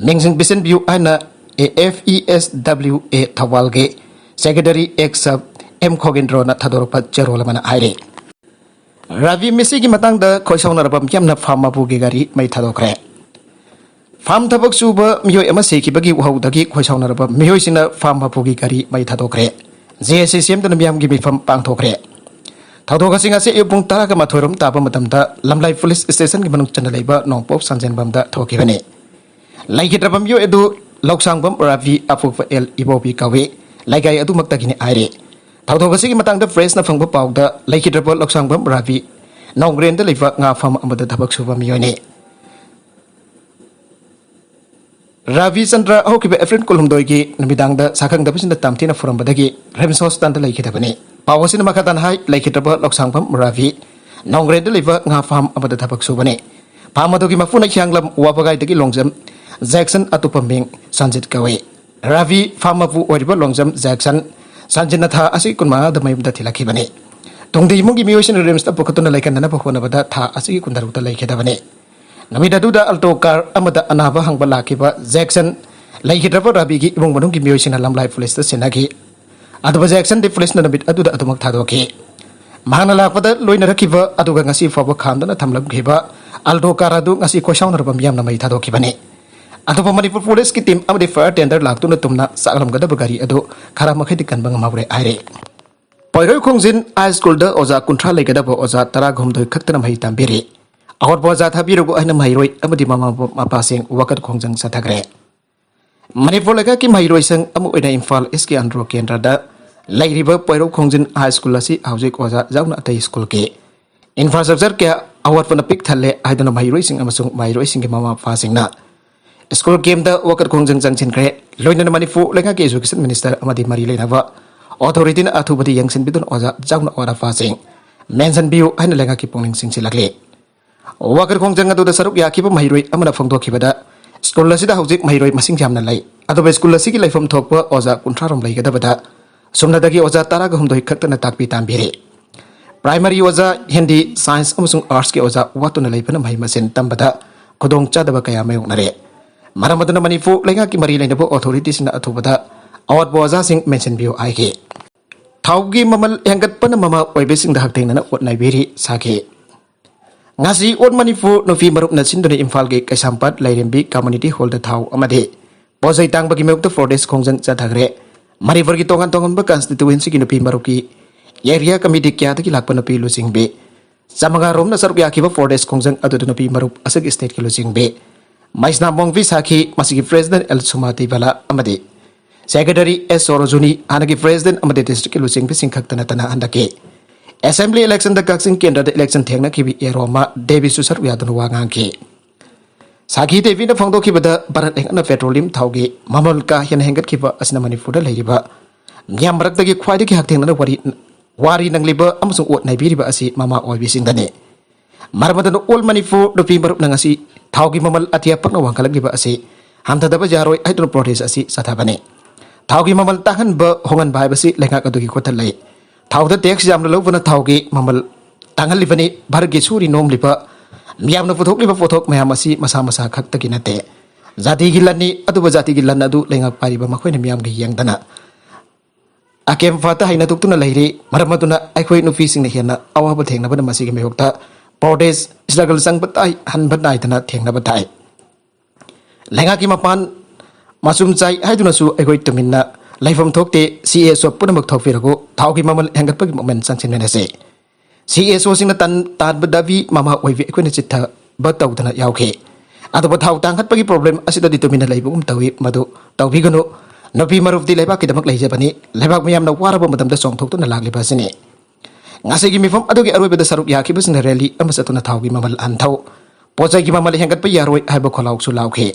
ꯃꯤꯡꯁꯤꯡ ꯄꯤꯁꯤꯟꯕꯤꯌꯨ ꯍꯥꯏꯅ A F E S W A ꯊꯧꯕꯥꯜꯒꯤ secretary ex sub M ꯈꯣꯒꯦꯟꯗ꯭ꯔꯣꯅ ꯊꯥꯗꯣꯔꯛꯄ ꯆꯦꯔꯣꯜ ꯑꯃꯅ ꯍꯥꯏꯔꯤ꯫ ꯔꯥꯕꯤ ꯃꯤꯁꯤꯒꯤ ꯃꯇꯥꯡꯗ ꯈꯣꯏꯁꯥꯎꯅꯔꯕ ꯃꯤꯌꯥꯝꯅ ꯐꯥꯝ ꯃꯄꯨꯒꯤ ꯒꯥꯔꯤ ꯃꯩ ꯊꯥꯗꯣꯛꯈ꯭ꯔꯦ꯫ ꯐꯥꯝ ꯊꯕꯛ ꯁꯨꯕ ꯃꯤꯑꯣꯏ ꯑꯃ ꯁꯤꯈꯤꯕꯒꯤ ꯎꯍꯧꯗꯒꯤ ꯈꯣꯏꯁꯥꯎꯅꯔꯕ ꯃꯤꯑꯣꯏꯁꯤꯡꯅ ꯐꯥꯝ ꯃꯄꯨꯒꯤ ꯒꯥꯔꯤ ꯃꯩ ꯊꯥꯗꯣꯛꯈ꯭ꯔꯦ꯫ ꯖꯦ ꯑꯦꯁ ꯁꯤ ꯁꯦꯝꯗꯨꯅ ꯃꯤꯌꯥꯝꯒꯤ ꯃꯤꯐꯝ ꯄꯥꯡꯊꯣꯛꯈ꯭ꯔꯦ꯫ ꯊꯧꯗꯣꯛ ꯑꯁꯤ ꯉꯁꯤ ꯑꯌꯨꯛ ꯄꯨꯡ ꯇꯔꯥꯒ ꯃꯥꯊꯣꯏ ꯔꯣꯝ ꯇꯥꯕ ꯃꯇꯝꯗ ꯂꯝꯂꯥꯏ ꯄꯨꯂꯤꯁ ꯁ꯭ꯇꯦꯁꯟꯒꯤ ꯃꯅꯨꯡ ꯆꯟꯅ ꯂꯩꯕ ꯅꯣꯡꯄꯣꯛ ꯁꯟꯖꯦꯟꯕꯝꯗ ꯊꯣꯛꯈꯤꯕꯅꯤ꯫ ꯂꯩꯈꯤꯗ꯭ꯔꯕ ꯃꯤꯑꯣꯏ ꯑꯗꯨ ꯂꯧꯁꯥꯡꯕꯝ ꯔꯥꯕꯤ, ꯑꯄꯣꯛꯄ ꯑꯦꯜ ꯏꯕꯣꯕꯤ ꯀꯧꯏ꯫ ꯂꯩꯀꯥꯏ ꯑꯗꯨꯃꯛꯇꯒꯤꯅꯤ ꯍꯥꯏꯔꯤ꯫ ꯊꯧꯗꯣꯛ ꯑꯁꯤꯒꯤ ꯃꯇꯥꯡꯗ ꯄ꯭ꯔꯦꯁꯅ ꯐꯪꯕ ꯄꯥꯎꯗ, ꯂꯩꯈꯤꯗ꯭ꯔꯕ ꯂꯧꯁꯥꯡꯕꯝ ꯔꯥꯕꯤ ꯅꯣꯡꯒ꯭ꯔꯦꯟꯗ ꯂꯩꯕ ꯉꯥ ꯐꯥꯝ ꯑꯃꯗ ꯊꯕꯛ ꯁꯨꯕ ꯃꯤꯑꯣꯏꯅꯤ꯫ ꯔꯥꯕꯤ ꯆꯟꯗ꯭ꯔ ꯍꯧꯈꯤꯕ ꯑꯦꯄ꯭ꯔꯤꯜ ꯀꯨꯟꯍꯨꯝꯗꯣꯏꯒꯤ ꯅꯨꯃꯤꯗꯥꯡꯗ ꯁꯥꯈꯪꯗꯕꯁꯤꯡꯅ ꯇꯝꯊꯤꯅ ꯐꯨꯔꯝꯕꯗꯒꯤ ꯔꯤꯝꯁ ꯍꯣꯁꯄꯤꯇꯥꯜꯗ ꯂꯩꯈꯤꯗꯕꯅꯤ꯫ ꯄꯥꯎ ꯑꯁꯤꯅ ꯃꯈꯥ ꯇꯥꯅ ꯍꯥꯏ, ꯂꯩꯈꯤꯗ꯭ꯔꯕ ꯂꯧꯁꯥꯡꯕꯝ ꯔꯥꯕꯤ ꯅꯣꯡꯒ꯭ꯔꯦꯟꯗ ꯂꯩꯕ ꯉꯥ ꯐꯥꯝ ꯑꯃꯗ ꯊꯕꯛ ꯁꯨꯕꯅꯤ꯫ ꯐꯥꯝ ꯑꯗꯨꯒꯤ ꯃꯄꯨꯅ ꯍꯤꯌꯥꯡꯂꯝ ꯋꯥꯕꯒꯥꯏꯗꯒꯤ ꯂꯣꯡꯖꯝ ꯖꯦꯛꯁꯟ, ꯑꯇꯣꯞꯄ ꯃꯤꯡ ꯁꯟꯖꯤꯠ ꯀꯧꯏ꯫ ꯔꯥꯕꯤ ꯐꯥꯝ ꯃꯄꯨ ꯑꯣꯏꯔꯤꯕ ꯂꯣꯡꯖꯝ ꯖꯦꯛꯁꯟ ꯁꯟꯖꯤꯠꯅ ꯊꯥ ꯑꯁꯤꯒꯤ ꯀꯨꯟꯃꯉꯥꯗ ꯃꯌꯨꯝꯗ ꯊꯤꯜꯂꯛꯈꯤꯕꯅꯤ꯫ ꯇꯨꯡꯗ ꯏꯃꯨꯡꯒꯤ ꯃꯤꯑꯣꯏꯁꯤꯡꯅ ꯔꯤꯝꯁꯇ ꯄꯨꯈꯠꯇꯨꯅ ꯂꯥꯏꯀꯠꯅꯅꯕ ꯍꯣꯠꯅꯕꯗ ꯊꯥ ꯑꯁꯤꯒꯤ ꯀꯨꯟꯇꯔꯨꯛꯇ ꯂꯩꯈꯤꯗꯕꯅꯤ꯫ ꯅꯨꯃꯤꯠ ꯑꯗꯨꯗ ꯑꯜꯇꯣ ꯀꯥꯔ ꯑꯃꯗ ꯑꯅꯥꯕ ꯍꯪꯕ ꯂꯥꯛꯈꯤꯕ ꯖꯦꯛꯁꯟ ꯂꯩꯈꯤꯗ꯭ꯔꯕ ꯔꯥꯕꯤꯒꯤ ꯏꯃꯨꯡ ꯃꯅꯨꯡꯒꯤ ꯃꯤꯑꯣꯏꯁꯤꯡꯅ ꯂꯝꯂꯥꯏ ꯄꯨꯂꯤꯁꯇ ꯁꯤꯟꯅꯈꯤ꯫ ꯑꯗꯨꯕꯨ ꯖꯦꯛꯁꯟꯗꯤ ꯄꯨꯂꯤꯁꯅ ꯅꯨꯃꯤꯠ ꯑꯗꯨꯗ ꯑꯗꯨꯃꯛ ꯊꯥꯗꯣꯛꯈꯤ꯫ ꯃꯍꯥꯛꯅ ꯂꯥꯛꯄꯗ ꯂꯣꯏꯅꯔꯛꯈꯤꯕ ꯑꯗꯨꯒ ꯉꯁꯤ ꯐꯥꯎꯕ ꯈꯥꯝꯗꯅ ꯊꯝꯂꯝꯈꯤꯕ ꯑꯜꯇꯣ ꯀꯥꯔ ꯑꯗꯨ ꯉꯁꯤ ꯈꯣꯏꯁꯥꯎꯅꯔꯕ ꯃꯤꯌꯥꯝꯅ ꯃꯩ ꯊꯥꯗꯣꯛꯈꯤꯕꯅꯤ꯫ ꯑꯗꯨꯕꯨ ꯃꯅꯤꯄꯨꯔ ꯄꯨꯂꯤꯁꯀꯤ ꯇꯤꯝ ꯑꯃꯗꯤ ꯐꯥꯌꯔ ꯇꯦꯟꯗꯔ ꯂꯥꯛꯇꯨꯅ ꯇꯨꯝꯅ ꯆꯥꯛꯂꯝꯒꯗꯕ ꯒꯥꯔꯤ ꯑꯗꯨ ꯈꯔ ꯃꯈꯩꯗꯤ ꯀꯟꯕ ꯉꯝꯍꯧꯔꯦ ꯍꯥꯏꯔꯦ꯫ ꯄꯣꯏꯔꯧ ꯈꯣꯡꯖꯤꯟ ꯍꯥꯏ ꯁ꯭ꯀꯨꯜꯗ ꯑꯣꯖꯥ ꯀꯨꯟꯊ꯭ꯔꯥ ꯂꯩꯒꯗꯕ ꯑꯣꯖꯥ ꯇꯔꯥꯒꯍꯨꯝꯗꯣꯏ ꯈꯛꯇꯅ ꯃꯍꯩ ꯇꯝꯕꯤꯔꯤ꯫ ꯑꯋꯥꯠꯄ ꯑꯣꯖꯥ ꯊꯥꯕꯤꯔꯨꯕ ꯍꯥꯏꯅ ꯃꯍꯩꯔꯣꯏ ꯑꯃꯗꯤ ꯃꯃꯥ ꯃꯄꯥꯁꯤꯡ ꯋꯥꯀꯠ ꯈꯣꯡꯖꯪ ꯆꯠꯊꯈ꯭ꯔꯦ꯫ ꯃꯅꯤꯄꯨꯔ ꯂꯩꯉꯥꯛꯀꯤ ꯃꯍꯩꯔꯣꯏꯁꯪ ꯑꯃ ꯑꯣꯏꯅ ꯏꯝꯐꯥꯜ ꯏꯁꯀꯤ ꯑꯟꯗ꯭ꯔꯣ ꯀꯦꯟꯗ꯭ꯔꯗ ꯂꯩꯔꯤꯕ ꯄꯣꯏꯔꯧ ꯈꯣꯡꯖꯤꯟ ꯍꯥꯏ ꯁ꯭ꯀꯨꯜ ꯑꯁꯤ ꯍꯧꯖꯤꯛ ꯑꯣꯖꯥ ꯌꯥꯎꯅ ꯑꯇꯩ ꯁ꯭ꯀꯨꯜꯒꯤ ꯏꯟꯐ꯭ꯔꯥꯁ꯭ꯇ꯭ꯔꯛꯆꯔ ꯀꯌꯥ ꯑꯋꯥꯠꯄꯅ ꯄꯤꯛ ꯊꯜꯂꯦ ꯍꯥꯏꯗꯨꯅ ꯃꯍꯩꯔꯣꯏꯁꯤꯡ ꯑꯃꯁꯨꯡ ꯃꯍꯩꯔꯣꯏꯁꯤꯡꯒꯤ ꯃꯃꯥ ꯃꯄꯥꯁꯤꯡꯅ ꯁ꯭ꯀꯨꯜ ꯀꯦꯝꯗ ꯋꯥꯀꯠ ꯈꯣꯡꯖꯪ ꯆꯪꯁꯤꯟꯈ꯭ꯔꯦ꯫ ꯂꯣꯏꯅꯅ ꯃꯅꯤꯄꯨꯔ ꯂꯩꯉꯥꯛꯀꯤ ꯏꯖꯨꯀꯦꯁꯟ ꯃꯤꯅꯤꯁꯇꯔ ꯑꯃꯗꯤ ꯃꯔꯤ ꯂꯩꯅꯕ ꯑꯣꯊꯣꯔꯤꯇꯤꯅ ꯑꯊꯨꯕꯗ ꯌꯦꯡꯁꯤꯟꯕꯤꯗꯨꯅ ꯑꯣꯖꯥ ꯌꯥꯎꯅ ꯑꯋꯥꯠ ꯑꯄꯥꯁꯤꯡ ꯃꯦꯟꯁꯤꯟꯕꯤꯌꯨ ꯍꯥꯏꯅ ꯂꯩꯉꯥꯛꯀꯤ ꯄꯨꯛꯅꯤꯡ ꯆꯤꯡꯁꯤꯜꯂꯛꯂꯤ꯫ ꯋꯥꯀꯠ ꯈꯣꯡꯖꯪ ꯑꯗꯨꯗ ꯁꯔꯨꯛ ꯌꯥꯈꯤꯕ ꯃꯍꯩꯔꯣꯏ ꯑꯃꯅ ꯐꯣꯡꯗꯣꯛꯈꯤꯕꯗ, ꯁ꯭ꯀꯨꯜ ꯑꯁꯤꯗ ꯍꯧꯖꯤꯛ ꯃꯍꯩꯔꯣꯏ ꯃꯁꯤꯡ ꯌꯥꯝꯅ ꯂꯩ, ꯑꯗꯨꯕꯨ ꯁ꯭ꯀꯨꯜ ꯑꯁꯤꯒꯤ ꯂꯩꯐꯝ ꯊꯣꯛꯄ ꯑꯣꯖꯥ ꯀꯨꯟꯊ꯭ꯔꯥ ꯔꯣꯝ ꯂꯩꯒꯗꯕꯗ ꯁꯨꯞꯅꯗꯒꯤ ꯑꯣꯖꯥ ꯇꯔꯥꯒ ꯍꯨꯝꯗꯣꯏ ꯈꯛꯇꯅ ꯇꯥꯛꯄꯤ ꯇꯝꯕꯤꯔꯤ꯫ ꯄ꯭ꯔꯥꯏꯃꯔꯤ ꯑꯣꯖꯥ, ꯍꯤꯟꯗꯤ, ꯁꯥꯏꯟꯁ ꯑꯃꯁꯨꯡ ꯑꯥꯔꯠꯁꯀꯤ ꯑꯣꯖꯥ ꯋꯥꯠꯇꯨꯅ ꯂꯩꯕꯅ ꯃꯍꯩ ꯃꯁꯤꯡ ꯇꯝꯕꯗ ꯈꯨꯗꯣꯡꯆꯥꯗꯕ ꯀꯌꯥ ꯃꯥꯌꯣꯛꯅꯔꯦ꯫ ꯃꯔꯝ ꯑꯗꯨꯅ ꯃꯅꯤꯄꯨꯔ ꯂꯩꯉꯥꯛꯀꯤ ꯃꯔꯤ ꯂꯩꯅꯕ ꯑꯣꯊꯣꯔꯤꯇꯤꯁꯤꯡꯅ ꯑꯊꯨꯕꯗ ꯑꯋꯥꯠꯄ ꯑꯣꯖꯥꯁꯤꯡ ꯃꯦꯟꯁꯤꯟꯕꯤꯌꯨ ꯍꯥꯏꯈꯤ꯫ ꯊꯥꯎꯒꯤ ꯃꯃꯜ ꯍꯦꯟꯒꯠꯄꯅ ꯃꯃꯥ ꯑꯣꯏꯕꯁꯤꯡꯗ ꯍꯛꯊꯦꯡꯅꯅ ꯑꯣꯠ ꯅꯩꯕꯤꯔꯤ ꯁꯥꯈꯤ꯫ ꯉꯁꯤ ꯑꯣꯜ ꯃꯅꯤꯄꯨꯔ ꯅꯨꯄꯤ ꯃꯔꯨꯞꯅ ꯁꯤꯟꯗꯨꯅ ꯏꯝꯐꯥꯜꯒꯤ ꯀꯩꯁꯥꯝꯄꯥꯠ ꯂꯥꯏꯔꯦꯝꯕꯤ ꯀꯝꯃ꯭ꯌꯨꯅꯤꯇꯤ ꯍꯣꯜꯗ ꯊꯥꯎ ꯑꯃꯗꯤ ꯄꯣꯠ ꯆꯩ ꯇꯥꯡꯕꯒꯤ ꯃꯥꯌꯣꯛꯇ ꯄ꯭ꯔꯣꯇꯦꯁ ꯈꯣꯡꯖꯪ ꯆꯠꯊꯈ꯭ꯔꯦ꯫ ꯃꯅꯤꯄꯨꯔꯒꯤ ꯇꯣꯉꯥꯟ ꯇꯣꯉꯥꯟꯕ ꯀꯟꯁꯇꯤꯇ꯭ꯋꯦꯟꯁꯤꯒꯤ ꯅꯨꯄꯤ ꯃꯔꯨꯞꯀꯤ ꯑꯦꯔꯤꯌꯥ ꯀꯃꯤꯇꯤ ꯀꯌꯥꯗꯒꯤ ꯂꯥꯛꯄ ꯅꯨꯄꯤ ꯂꯨꯆꯤꯡꯕꯤ ꯆꯥꯃꯉꯥ ꯔꯣꯝꯅ ꯁꯔꯨꯛ ꯌꯥꯈꯤꯕ ꯄ꯭ꯔꯣꯇꯦꯁ ꯈꯣꯡꯖꯪ ꯑꯗꯨꯗ ꯅꯨꯄꯤ ꯃꯔꯨꯞ ꯑꯁꯤꯒꯤ ꯁ꯭ꯇꯦꯠꯀꯤ ꯂꯨꯆꯤꯡꯕꯤ ꯃꯩꯁꯅꯥꯝ ꯃꯣꯡꯕꯤ ꯁꯥꯈꯤ꯫ ꯃꯁꯤꯒꯤ ꯄ꯭ꯔꯦꯁꯤꯗꯦꯟꯠ ꯑꯦꯜ ꯁꯨꯃꯥꯇꯤ ꯕꯂꯥ ꯑꯃꯗꯤ ꯁꯦꯀ꯭ꯔꯦꯇꯔꯤ ꯑꯦꯁ ꯁꯣꯔꯣꯖꯨꯅꯤ, ꯍꯥꯟꯅꯒꯤ ꯄ꯭ꯔꯦꯁꯤꯗꯦꯟꯠ ꯑꯃꯗꯤ ꯗꯤꯁꯇ꯭ꯔꯤꯛꯀꯤ ꯂꯨꯆꯤꯡꯕꯤꯁꯤꯡ ꯈꯛꯇ ꯅꯠꯇꯅ ꯍꯟꯗꯛꯀꯤ ꯑꯦꯁꯦꯝꯕ꯭ꯂꯤ ꯏꯂꯦꯛꯁꯟꯗ ꯀꯛꯆꯤꯡ ꯀꯦꯟꯗ꯭ꯔꯗ ꯏꯂꯦꯛꯁꯟ ꯊꯦꯡꯅꯈꯤꯕ ꯑꯦ ꯔꯣꯃꯥ ꯗꯦꯕꯤꯁꯨ ꯁꯔꯨꯛ ꯌꯥꯗꯨꯅ ꯋꯥ ꯉꯥꯡꯈꯤ꯫ ꯁꯥꯈꯤ ꯗꯦꯕꯤꯅ ꯐꯣꯡꯗꯣꯛꯈꯤꯕꯗ, ꯚꯥꯔꯠ ꯂꯩꯉꯥꯛꯅ ꯄꯦꯇ꯭ꯔꯣꯂꯤꯌꯝ ꯊꯥꯎꯒꯤ ꯃꯃꯜ ꯀꯥ ꯍꯦꯟꯅ ꯍꯦꯟꯒꯠꯈꯤꯕ ꯑꯁꯤꯅ ꯃꯅꯤꯄꯨꯔꯗ ꯂꯩꯔꯤꯕ ꯃꯤꯌꯥꯝ ꯃꯔꯛꯇꯒꯤ ꯈ꯭ꯋꯥꯏꯗꯒꯤ ꯍꯛꯊꯦꯡꯅꯅ ꯋꯥꯔꯤ, ꯋꯥꯔꯤ ꯅꯪꯂꯤꯕ ꯑꯃꯁꯨꯡ ꯑꯣꯠ ꯅꯩꯕꯤꯔꯤꯕ ꯑꯁꯤ ꯃꯃꯥ ꯑꯣꯏꯕꯤꯁꯤꯡꯗꯅꯤ꯫ ꯃꯔꯝ ꯑꯗꯨꯅ ꯑꯣꯜ ꯃꯅꯤꯄꯨꯔ ꯅꯨꯄꯤ ꯃꯔꯨꯞꯅ ꯉꯁꯤ ꯊꯥꯎꯒꯤ ꯃꯃꯜ ꯑꯇꯤꯌꯥ ꯄꯛꯅ ꯋꯥꯡꯈꯠꯂꯛꯂꯤꯕ ꯑꯁꯤ ꯍꯟꯊꯗꯕ ꯌꯥꯔꯣꯏ ꯍꯥꯏꯗꯨꯅ ꯄ꯭ꯔꯣꯇꯦꯁ ꯑꯁꯤ ꯆꯠꯊꯕꯅꯤ꯫ ꯊꯥꯎꯒꯤ ꯃꯃꯜ ꯇꯥꯡꯍꯟꯕ, ꯍꯣꯡꯍꯟꯕ ꯍꯥꯏꯕꯁꯤ ꯂꯩꯉꯥꯛ ꯑꯗꯨꯒꯤ ꯈꯨꯠꯇ ꯂꯩ꯫ ꯊꯥꯎꯗ ꯇꯦꯛꯁ ꯌꯥꯝꯅ ꯂꯧꯕꯅ ꯊꯥꯎꯒꯤ ꯃꯃꯜ ꯇꯥꯡꯍꯜꯂꯤꯕꯅꯤ꯫ ꯚꯥꯔꯠꯀꯤ ꯁꯨꯔꯤ ꯅꯣꯝꯂꯤꯕ ꯃꯤꯌꯥꯝꯅ ꯄꯨꯊꯣꯛꯂꯤꯕ ꯄꯣꯠꯊꯣꯛ ꯃꯌꯥꯝ ꯑꯁꯤ ꯃꯁꯥ ꯃꯁꯥ ꯈꯛꯇꯒꯤ ꯅꯠꯇꯦ, ꯖꯥꯇꯤꯒꯤ ꯂꯟꯅꯤ꯫ ꯑꯗꯨꯕꯨ ꯖꯥꯇꯤꯒꯤ ꯂꯟ ꯑꯗꯨ ꯂꯩꯉꯥꯛ ꯄꯥꯏꯔꯤꯕ ꯃꯈꯣꯏꯅ ꯃꯤꯌꯥꯝꯒꯤ ꯌꯦꯡꯗꯅ ꯑꯀꯦꯝ ꯐꯠꯇ ꯍꯩꯅꯊꯣꯛꯇꯨꯅ ꯂꯩꯔꯤ꯫ ꯃꯔꯝ ꯑꯗꯨꯅ ꯑꯩꯈꯣꯏ ꯅꯨꯄꯤꯁꯤꯡꯅ ꯍꯦꯟꯅ ꯑꯋꯥꯕ ꯊꯦꯡꯅꯕꯅ ꯃꯁꯤꯒꯤ ꯃꯥꯌꯣꯛꯇ protest, struggle ꯆꯪꯕ ꯇꯥꯏ, ꯍꯟꯕ ꯅꯥꯏꯗꯅ ꯊꯦꯡꯅꯕ ꯇꯥꯏ꯫ ꯂꯩꯉꯥꯛꯀꯤ ꯃꯄꯥꯟ ꯃꯆꯨꯝ ꯆꯥꯏ ꯍꯥꯏꯗꯨꯅꯁꯨ ꯑꯩꯈꯣꯏ ꯇꯨꯃꯤꯟꯅ ꯂꯩꯐꯝ ꯊꯣꯛꯇꯦ꯫ ꯁꯤ ꯑꯦꯁ ꯑꯣ ꯄꯨꯝꯅꯃꯛ ꯊꯣꯛꯄꯤꯔꯒ ꯊꯥꯎꯒꯤ ꯃꯃꯜ ꯍꯦꯟꯒꯠꯄꯒꯤ ꯃꯃꯜ ꯆꯪꯁꯤꯟꯃꯤꯟꯅꯁꯤ꯫ ꯁꯤ ꯑꯦꯁ ꯑꯣꯁꯤꯡꯅ ꯇꯟ ꯇꯥꯟꯕ ꯗꯥꯕꯤ ꯃꯃꯥ ꯑꯣꯏꯕꯤ ꯑꯩꯈꯣꯏꯅ ꯆꯤꯠꯊꯕ ꯇꯧꯗꯅ ꯌꯥꯎꯈꯤ꯫ ꯑꯗꯨꯕꯨ ꯊꯥꯎ ꯇꯥꯡꯈꯠꯄꯒꯤ problem ꯑꯁꯤꯗꯗꯤ ꯇꯨꯃꯤꯟꯅ ꯂꯩꯕꯒꯨꯝ ꯇꯧꯏ꯫ ꯃꯗꯨ ꯇꯧꯕꯤꯒꯅꯨ꯫ ꯅꯨꯄꯤ ꯃꯔꯨꯞꯇꯤ ꯂꯩꯕꯥꯛꯀꯤꯗꯃꯛ ꯂꯩꯖꯕꯅꯤ꯫ ꯂꯩꯕꯥꯛ ꯃꯤꯌꯥꯝꯅ ꯋꯥꯔꯕ ꯃꯇꯝꯗ ꯆꯣꯡꯊꯣꯛꯇꯨꯅ ꯂꯥꯛꯂꯤꯕ ꯑꯁꯤꯅꯤ꯫ ꯉꯁꯤꯒꯤ ꯃꯤꯐꯝ ꯑꯗꯨꯒꯤ ꯑꯔꯣꯏꯕꯗ ꯁꯔꯨꯛ ꯌꯥꯈꯤꯕꯁꯤꯡꯅ rally ꯑꯃ ꯆꯠꯇꯨꯅ ꯊꯥꯎꯒꯤ ꯃꯃꯜ ꯍꯟꯊꯧ, ꯄꯣꯠ ꯆꯩꯒꯤ ꯃꯃꯜ ꯍꯦꯟꯒꯠꯄ ꯌꯥꯔꯣꯏ ꯍꯥꯏꯕ ꯈꯣꯜꯂꯥꯎꯁꯨ ꯂꯥꯎꯈꯤ꯫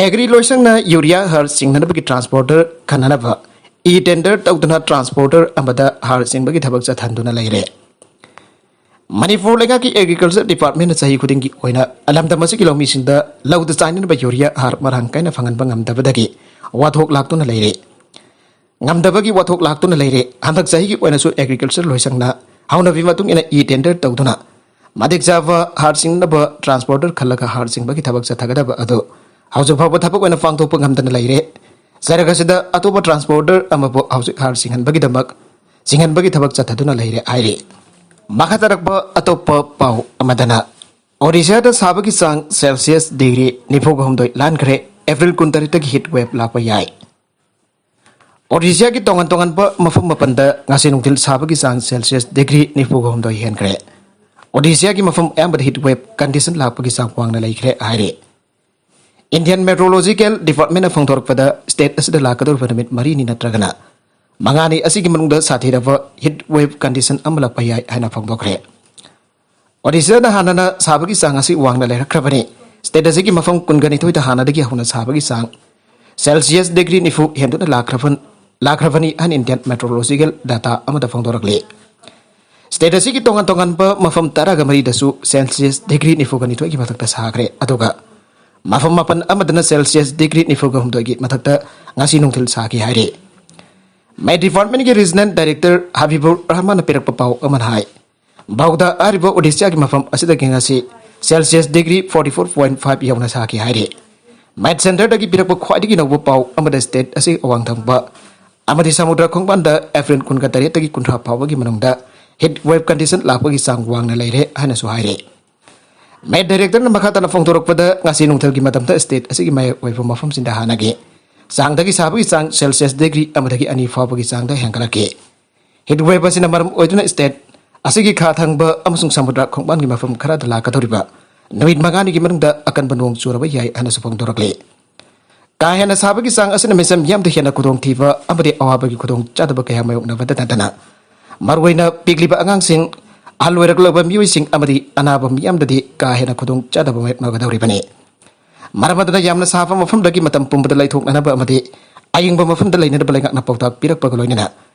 ꯑꯦꯒ꯭ꯔꯤ ꯂꯣꯏꯁꯪꯅ ꯌꯨꯔꯤꯌꯥ ꯍꯥꯔ ꯆꯤꯡꯅꯅꯕꯒꯤ transporter ꯈꯟꯅꯅꯕ e-tender ꯇꯧꯗꯨꯅ transporter ꯑꯃꯗ ꯍꯥꯔ ꯆꯤꯡꯕꯒꯤ ꯊꯕꯛ ꯆꯠꯊꯍꯟꯗꯨꯅ ꯂꯩꯔꯦ꯫ ꯃꯅꯤꯄꯨꯔ ꯂꯩꯉꯥꯛꯀꯤ agriculture departmentꯅ ꯆꯍꯤ ꯈꯨꯗꯤꯡꯒꯤ ꯑꯣꯏꯅ ꯂꯝꯗꯝ ꯑꯁꯤꯒꯤ ꯂꯧꯃꯤꯁꯤꯡꯗ ꯂꯧꯗ ꯆꯥꯏꯅꯅꯕ ꯌꯨꯔꯤꯌꯥ ꯍꯥꯔ ꯃꯔꯥꯡ ꯀꯥꯏꯅ ꯐꯪꯍꯟꯕ ꯉꯝꯗꯕꯗꯒꯤ ꯋꯥꯊꯣꯛ ꯂꯥꯛꯇꯨꯅ ꯂꯩꯔꯦ꯫ ꯉꯝꯗꯕꯒꯤ ꯋꯥꯊꯣꯛ ꯂꯥꯛꯇꯨꯅ ꯂꯩꯔꯦ꯫ ꯍꯟꯗꯛ ꯆꯍꯤꯒꯤ ꯑꯣꯏꯅꯁꯨ agriculture ꯂꯣꯏꯁꯪꯅ ꯍꯧꯅꯕꯤ ꯃꯇꯨꯡ ꯏꯟꯅ e-tender ꯇꯧꯗꯨꯅ ꯃꯇꯤꯛ ꯆꯥꯕ ꯍꯥꯔ ꯆꯤꯡꯅꯕ transporter ꯈꯜꯂꯒ ꯍꯥꯔ ꯆꯤꯡꯕꯒꯤ ꯊꯕꯛ ꯆꯠꯊꯒꯗꯕ ꯑꯗꯨ ꯍꯧꯖꯤꯛ ꯐꯥꯎꯕ ꯊꯕꯛ ꯑꯣꯏꯅ ꯄꯥꯡꯊꯣꯛꯄ ꯉꯝꯗꯅ ꯂꯩꯔꯦ꯫ ꯆꯩꯔꯛ ꯑꯁꯤꯗ ꯑꯇꯣꯞꯄ transporter ꯑꯃꯕꯨ ꯍꯧꯖꯤꯛ ꯍꯥꯔ ꯆꯤꯡꯍꯟꯕꯒꯤꯗꯃꯛ, ꯆꯤꯡꯍꯟꯕꯒꯤ ꯊꯕꯛ ꯆꯠꯊꯗꯨꯅ ꯂꯩꯔꯦ ꯍꯥꯏꯔꯤ꯫ ꯃꯈꯥ ꯇꯥꯔꯛꯄ ꯑꯇꯣꯞꯄ ꯄꯥꯎ ꯑꯃꯗꯅ, ꯑꯣꯗꯤꯁꯥꯗ ꯁꯥꯕꯒꯤ ꯆꯥꯡ Celsius degree ꯅꯤꯐꯨꯒ ꯍꯨꯝꯗꯣꯏ ꯂꯥꯟꯈ꯭ꯔꯦ꯫ April ꯀꯨꯟꯇꯔꯦꯠꯇꯒꯤ heat wave ꯂꯥꯛꯄ ꯌꯥꯏ꯫ ꯑꯣꯗꯤꯁꯥꯒꯤ ꯇꯣꯉꯥꯟ ꯇꯣꯉꯥꯟꯕ ꯃꯐꯝ ꯃꯥꯄꯟꯗ ꯉꯁꯤ ꯅꯨꯡꯊꯤꯜ ꯁꯥꯕꯒꯤ ꯆꯥꯡ Celsius degree ꯅꯤꯐꯨꯒ ꯍꯨꯝꯗꯣꯏ ꯍꯦꯟꯈ꯭ꯔꯦ꯫ ꯑꯣꯗꯤꯁꯥꯒꯤ ꯃꯐꯝ ꯑꯌꯥꯝꯕꯗ heat wave condition ꯂꯥꯛꯄꯒꯤ ꯆꯥꯡ ꯋꯥꯡꯅ ꯂꯩꯈ꯭ꯔꯦ ꯍꯥꯏꯔꯤ꯫ Indian Meteorological Departmentꯅ ꯐꯣꯡꯗꯣꯔꯛꯄꯗ, state ꯑꯁꯤꯗ ꯂꯥꯛꯀꯗꯧꯔꯤꯕ ꯅꯨꯃꯤꯠ ꯃꯔꯤꯅꯤ ꯅꯠꯇ꯭ꯔꯒꯅ ꯃꯉꯥꯅꯤ ꯑꯁꯤꯒꯤ ꯃꯅꯨꯡꯗ ꯁꯥꯊꯤꯔꯕ heat wave condition ꯑꯃ ꯂꯥꯛꯄ ꯌꯥꯏ ꯍꯥꯏꯅ ꯐꯣꯡꯗꯣꯛꯈ꯭ꯔꯦ꯫ ꯑꯣꯗꯤꯁꯥꯗ ꯍꯥꯟꯅꯅ ꯁꯥꯕꯒꯤ ꯆꯥꯡ ꯑꯁꯤ ꯋꯥꯡꯅ ꯂꯩꯔꯛꯈ꯭ꯔꯕꯅꯤ꯫ State ꯑꯁꯤꯒꯤ ꯃꯐꯝ ꯀꯨꯟꯒ ꯅꯤꯊꯣꯏꯗ ꯍꯥꯟꯅꯗꯒꯤ ꯍꯧꯅ ꯁꯥꯕꯒꯤ ꯆꯥꯡ Celsius degree ꯅꯤꯐꯨ ꯍꯦꯟꯗꯨꯅ ꯂꯥꯛꯈ꯭ꯔꯕ-, ꯂꯥꯛꯈ꯭ꯔꯕꯅꯤ ꯍꯥꯏꯅ Indian Meteorological data ꯑꯃꯗ ꯐꯣꯡꯗꯣꯔꯛꯂꯤ꯫ State ꯑꯁꯤꯒꯤ ꯇꯣꯉꯥꯟ ꯇꯣꯉꯥꯟꯕ ꯃꯐꯝ ꯇꯔꯥꯒ ꯃꯔꯤꯗꯁꯨ Celsius degree ꯅꯤꯐꯨꯒ ꯅꯤꯊꯣꯏꯒꯤ ꯃꯊꯛꯇ ꯁꯥꯈ꯭ꯔꯦ, ꯑꯗꯨꯒ ꯃꯐꯝ ꯃꯥꯄꯟ ꯑꯃꯗꯅ Celsius degree ꯅꯤꯐꯨꯒ ꯍꯨꯝꯗꯣꯏꯒꯤ ꯃꯊꯛꯇ ꯉꯁꯤ ꯅꯨꯡꯊꯤꯜ ꯁꯥꯈꯤ ꯍꯥꯏꯔꯤ꯫ Met Departmentꯀꯤ Regional Director ꯍꯕꯤꯕꯨꯔ ꯔꯍꯃꯟꯅ ꯄꯤꯔꯛꯄ ꯄꯥꯎ ꯑꯃꯅ ꯍꯥꯏ, ꯕꯧꯗ ꯍꯥꯏꯔꯤꯕ ꯑꯣꯗꯤꯁꯥꯒꯤ ꯃꯐꯝ ꯑꯁꯤꯗꯒꯤ ꯉꯁꯤ Celsius degree forty four point five ꯌꯧꯅ ꯁꯥꯈꯤ ꯍꯥꯏꯔꯤ꯫ ꯃꯦꯠ ꯁꯦꯟꯇꯔꯗꯒꯤ ꯄꯤꯔꯛꯄ ꯈ꯭ꯋꯥꯏꯗꯒꯤ ꯅꯧꯕ ꯄꯥꯎ ꯑꯃꯗ ꯁ꯭ꯇꯦꯠ ꯑꯁꯤꯒꯤ ꯑꯋꯥꯡ ꯊꯪꯕ ꯑꯃꯗꯤ ꯁꯃꯨꯗ꯭ꯔ ꯈꯣꯡꯕꯥꯟꯗ ꯑꯦꯄ꯭ꯔꯤꯜ ꯀꯨꯟꯒ ꯇꯔꯦꯠꯇꯒꯤ ꯀꯨꯟꯊ꯭ꯔꯥ ꯐꯥꯎꯕꯒꯤ ꯃꯅꯨꯡꯗ ꯍꯤꯠ ꯋꯦꯕ ꯀꯟꯗꯤꯁꯟ ꯂꯥꯛꯄꯒꯤ ꯆꯥꯡ ꯋꯥꯡꯅ ꯂꯩꯔꯦ ꯍꯥꯏꯅꯁꯨ ꯍꯥꯏꯔꯤ꯫ ꯃꯦꯠ ꯗꯥꯏꯔꯦꯛꯇꯔꯅ ꯃꯈꯥ ꯇꯥꯅ ꯐꯣꯡꯗꯣꯔꯛꯄꯗ, ꯉꯁꯤ ꯅꯨꯡꯊꯤꯜꯒꯤ ꯃꯇꯝꯗ ꯁ꯭ꯇꯦꯠ ꯑꯁꯤꯒꯤ ꯃꯌꯥꯏ ꯑꯣꯏꯕ ꯃꯐꯝꯁꯤꯡꯗ ꯍꯥꯟꯅꯒꯤ ꯆꯥꯡꯗꯒꯤ ꯁꯥꯕꯒꯤ ꯆꯥꯡ ꯁꯦꯜꯁꯤꯌꯁ ꯗꯤꯒ꯭ꯔꯤ ꯑꯃꯗꯒꯤ ꯑꯅꯤ ꯐꯥꯎꯕꯒꯤ ꯆꯥꯡꯗ ꯍꯦꯟꯒꯠꯂꯛꯈꯤ꯫ ꯍꯤꯠ ꯋꯦꯕ ꯑꯁꯤꯅ ꯃꯔꯝ ꯑꯣꯏꯗꯨꯅ ꯁ꯭ꯇꯦꯠ ꯑꯁꯤꯒꯤ ꯈꯥ ꯊꯪꯕ ꯑꯃꯁꯨꯡ ꯁꯃꯨꯗ꯭ꯔ ꯈꯣꯡꯕꯥꯟꯒꯤ ꯃꯐꯝ ꯈꯔꯗ ꯂꯥꯛꯀꯗꯧꯔꯤꯕ ꯅꯨꯃꯤꯠ ꯃꯉꯥꯅꯤꯒꯤ ꯃꯅꯨꯡꯗ ꯑꯀꯟꯕ ꯅꯣꯡ ꯆꯨꯔꯕ ꯌꯥꯏ ꯍꯥꯏꯅꯁꯨ ꯐꯣꯡꯗꯣꯔꯛꯂꯤ꯫ ꯀꯥ ꯍꯦꯟꯅ ꯁꯥꯕꯒꯤ ꯆꯥꯡ ꯑꯁꯤꯅ ꯃꯤꯆꯝ ꯃꯤꯌꯥꯝꯗ ꯍꯦꯟꯅ ꯈꯨꯗꯣꯡꯊꯤꯕ ꯑꯃꯗꯤ ꯑꯋꯥꯕꯒꯤ ꯈꯨꯗꯣꯡꯆꯥꯗꯕ ꯀꯌꯥ ꯃꯥꯌꯣꯛꯅꯕꯗ ꯅꯠꯇꯅ, ꯃꯔꯨꯑꯣꯏꯅ ꯄꯤꯛꯂꯤꯕ ꯑꯉꯥꯡꯁꯤꯡ, ꯑꯍꯜ ꯑꯣꯏꯔꯛꯂꯕ ꯃꯤꯑꯣꯏꯁꯤꯡ ꯑꯃꯗꯤ ꯑꯅꯥꯕ ꯃꯤꯌꯥꯝꯗꯗꯤ ꯀꯥ ꯍꯦꯟꯅ ꯈꯨꯗꯣꯡꯆꯥꯗꯕ ꯃꯥꯌꯣꯛꯅꯒꯗꯧꯔꯤꯕꯅꯤ꯫ ꯃꯔꯝ ꯑꯗꯨꯅ ꯌꯥꯝꯅ ꯁꯥꯕ ꯃꯐꯝꯗꯒꯤ ꯃꯇꯝ ꯄꯨꯝꯕꯗ ꯂꯩꯊꯣꯛꯅꯅꯕ ꯑꯃꯗꯤ ꯑꯌꯤꯡꯕ ꯃꯐꯝꯗ ꯂꯩꯅꯅꯕ ꯂꯩꯉꯥꯛꯅ ꯄꯥꯎꯇꯥꯛ ꯄꯤꯔꯛꯄꯒ ꯂꯣꯏꯅꯅ